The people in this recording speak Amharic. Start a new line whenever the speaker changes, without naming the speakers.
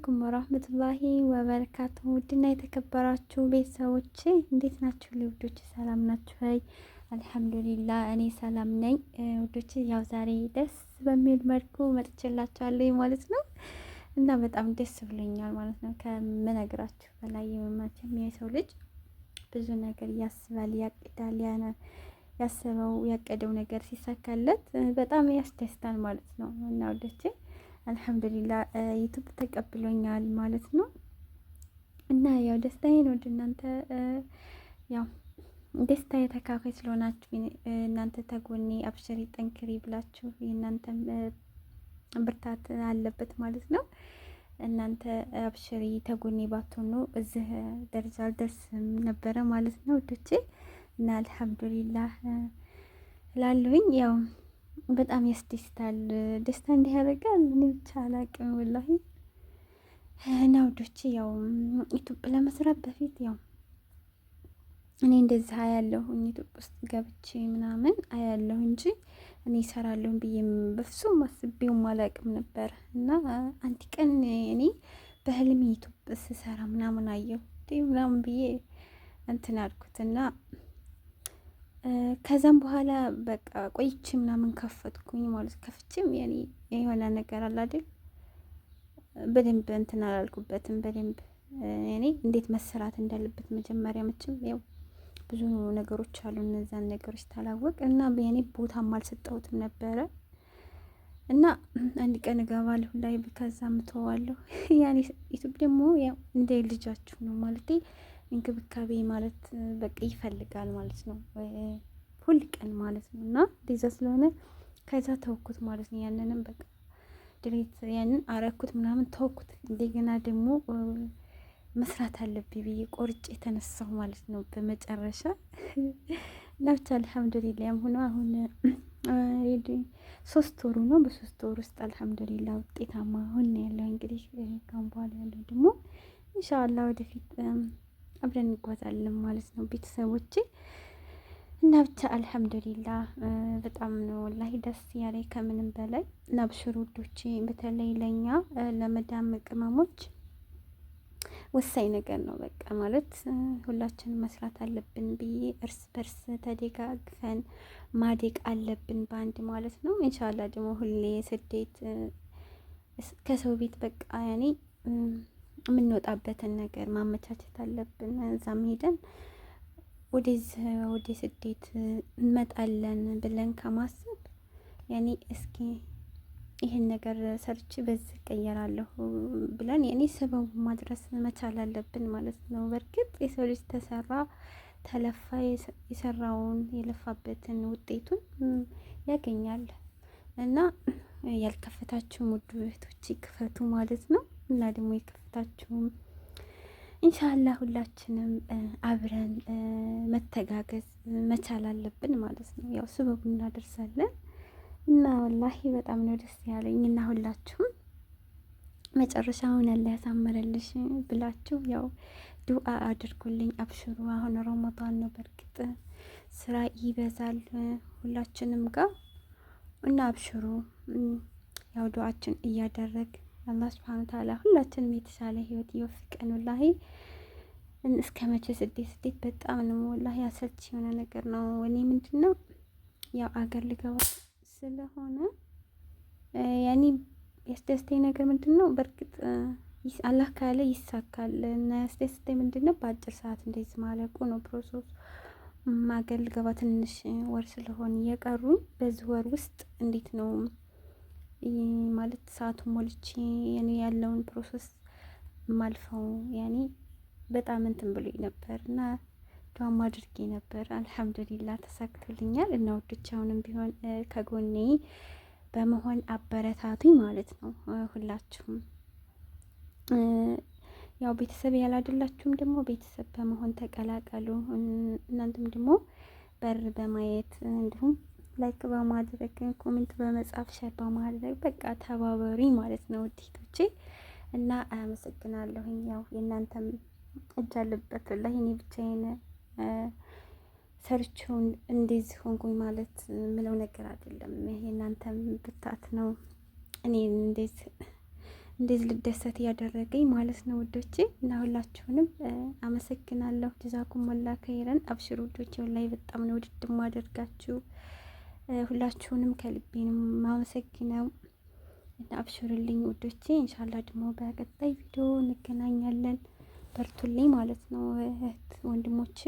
አለይኩም ወራህመቱላሂ ወበረካቱ። ውድና የተከበራችሁ ቤተሰቦቼ እንዴት ናችሁ? ውዶች ሰላም ናችሁ ወይ? አልሐምዱሊላ እኔ ሰላም ነኝ። ውዶች ያው ዛሬ ደስ በሚል መልኩ መጥቼላችኋለሁ ማለት ነው እና በጣም ደስ ብሎኛል ማለት ነው ከምነግራችሁ በላይ። መቼም የሰው ልጅ ብዙ ነገር ያስባል፣ ያቅዳል። ያሰበው ያቀደው ነገር ሲሳካለት በጣም ያስደስታል ማለት ነው እና ውዶቼ አልሐምዱሊላ ዩቱብ ተቀብሎኛል ማለት ነው። እና ያው ደስታዬን ወደ እናንተ ያው ደስታ የተካፋይ ስለሆናችሁ እናንተ ተጎኔ አብሽሪ ጠንክሪ ብላችሁ የእናንተም ብርታት አለበት ማለት ነው። እናንተ አብሽሪ ተጎኔ ባትሆኑ እዚህ ደረጃ አልደርስም ነበረ ማለት ነው ውዶቼ። እና አልሐምዱሊላህ ላለሁኝ ያው በጣም ያስደስታል። ደስታ እንዲህ ያደርጋል። እኔ ብቻ አላቅም ወላሂ። እና ውዶቼ ያው ኢትዮጵያ ለመስራት በፊት ያው እኔ እንደዚህ አያለሁ ኢትዮጵያ ውስጥ ገብቼ ምናምን አያለሁ እንጂ እኔ እሰራለሁ ብዬ በፍጹም አስቤውም አላቅም ነበር። እና አንድ ቀን እኔ በህልሜ ኢትዮጵያ ስሰራ ምናምን አየሁ ምናምን ብዬ እንትን አልኩት እና ከዛም በኋላ በቃ ቆይቼ ምናምን ከፈትኩኝ ማለት ከፍቼም ያኔ የሆነ ነገር አለ አይደል፣ በደንብ እንትን አላልኩበትም። በደንብ እኔ እንዴት መሰራት እንዳለበት መጀመሪያ መቼም ያው ብዙ ነገሮች አሉ። እነዛን ነገሮች ታላወቅ እና ያኔ ቦታም አልሰጠሁትም ነበረ እና አንድ ቀን እገባለሁ ላይ ከዛ ምተዋለሁ። ያኔ ዩቱብ ደግሞ ያው እንደ ልጃችሁ ነው ማለቴ እንክብካቤ ማለት በቃ ይፈልጋል ማለት ነው፣ ሁል ቀን ማለት ነው። እና እንደዛ ስለሆነ ከዛ ተውኩት ማለት ነው። ያንንም በቃ delete ያንን አረኩት ምናምን ተውኩት። እንደገና ደግሞ መስራት አለብኝ ብዬ ቆርጬ የተነሳሁ ማለት ነው። በመጨረሻ እና ብቻ አልሐምዱሊላ ያም ሆኖ አሁን 3 ወሩ ነው። በ3 ወር ውስጥ አልሐምዱሊላ ውጤታማ ሆነ ያለው እንግዲህ ካሁን በኋላ ያለው ደግሞ ኢንሻአላህ ወደፊት አብረን እንጓዛለን ማለት ነው ቤተሰቦቼ። እና ብቻ አልሐምዱሊላ በጣም ነው ወላሂ ደስ ያለኝ ከምንም በላይ። እና አብሽሩ ውዶቼ፣ በተለይ ለኛ ለመዳም ቅመሞች ወሳኝ ነገር ነው። በቃ ማለት ሁላችንም መስራት አለብን ብዬ እርስ በርስ ተደጋግፈን ማደግ አለብን በአንድ ማለት ነው። ኢንሻአላህ ደግሞ ሁሌ ስደት ከሰው ቤት በቃ ያኔ የምንወጣበትን ነገር ማመቻቸት አለብን። እዛም ሄደን ወደዚህ ወደ ስደት እንመጣለን ብለን ከማሰብ ያኔ እስኪ ይህን ነገር ሰርቼ በዚህ እቀየራለሁ ብለን ያኔ ሰበቡ ማድረስ መቻል አለብን ማለት ነው። በእርግጥ የሰው ልጅ ተሰራ ተለፋ የሰራውን የለፋበትን ውጤቱን ያገኛል እና ያልከፈታችሁም ውድ እህቶች ክፈቱ ማለት ነው። እና ደግሞ የከፈታችሁም ኢንሻአላህ ሁላችንም አብረን መተጋገዝ መቻል አለብን ማለት ነው። ያው ስበቡ እናደርሳለን እና ወላሂ በጣም ነው ደስ ያለኝ። እና ሁላችሁም መጨረሻውን አላህ ያሳምረልሽ ብላችሁ ያው ዱአ አድርጉልኝ። አብሽሩ። አሁን ረመዳን ነው። በእርግጥ ስራ ይበዛል ሁላችንም ጋር እና አብሽሩ። ያው ዱአችን እያደረግ አላህ ስብሐነ ወተዓላ ሁላችንም የተሻለ ህይወት ይወፍቀን። ወላሂ እስከ መቼ ስደት ስደት በጣም ነው ወላሂ አሰልቺ የሆነ ነገር ነው። እኔ ምንድን ነው ያው አገር ልገባ ስለሆነ ያኔ ያስደስተኝ ነገር ምንድን ነው? በእርግጥ አላህ ካለ ይሳካል። እና ያስደስተኝ ምንድን ነው በአጭር ሰዓት እንደዚህ ማለቁ ነው process ኡ። አገር ልገባ ትንሽ ወር ስለሆነ የቀሩኝ በዚህ ወር ውስጥ እንዴት ነው ማለት ሰዓቱን ሞልቼ ያኔ ያለውን process ማልፈው ያኔ በጣም እንትን ብሎኝ ነበር እና ዱዓም አድርጌ ነበር። አልሐምዱሊላህ ተሳክቶልኛል። እና ውዶች አሁንም ቢሆን ከጎኔ በመሆን አበረታቱኝ ማለት ነው። ሁላችሁም ያው ቤተሰብ ያላደላችሁም ደግሞ ቤተሰብ በመሆን ተቀላቀሉ። እናንተም ደግሞ በር በማየት እንዲሁም like በማድረግ comment በመጻፍ share በማድረግ በቃ ተባበሪ ማለት ነው ውዴቶቼ። እና አመሰግናለሁኝ። ያው የእናንተም እጅ አለበት ወላሂ እኔ ብቻዬን ሰርቼው እንደዚህ ሆንኩኝ ማለት ምለው ነገር አይደለም። የእናንተም ብርታት ነው እኔ እንደዚህ እንደዚህ ልደሰት እያደረገኝ ማለት ነው ውዶቼ። እና ሁላችሁንም አመሰግናለሁ። ጀዛኩም ወላ ከይረን። አብሽሩ ውዶቼ፣ ላይ በጣም ነው ውድድ ማደርጋችሁ። ሁላችሁንም ከልቤ ነው ማመሰግነው። እና አብሽሩልኝ ውዶቼ። ኢንሻአላህ ደግሞ በቀጣይ ቪዲዮ እንገናኛለን። በርቱልኝ ማለት ነው እህት ወንድሞቼ።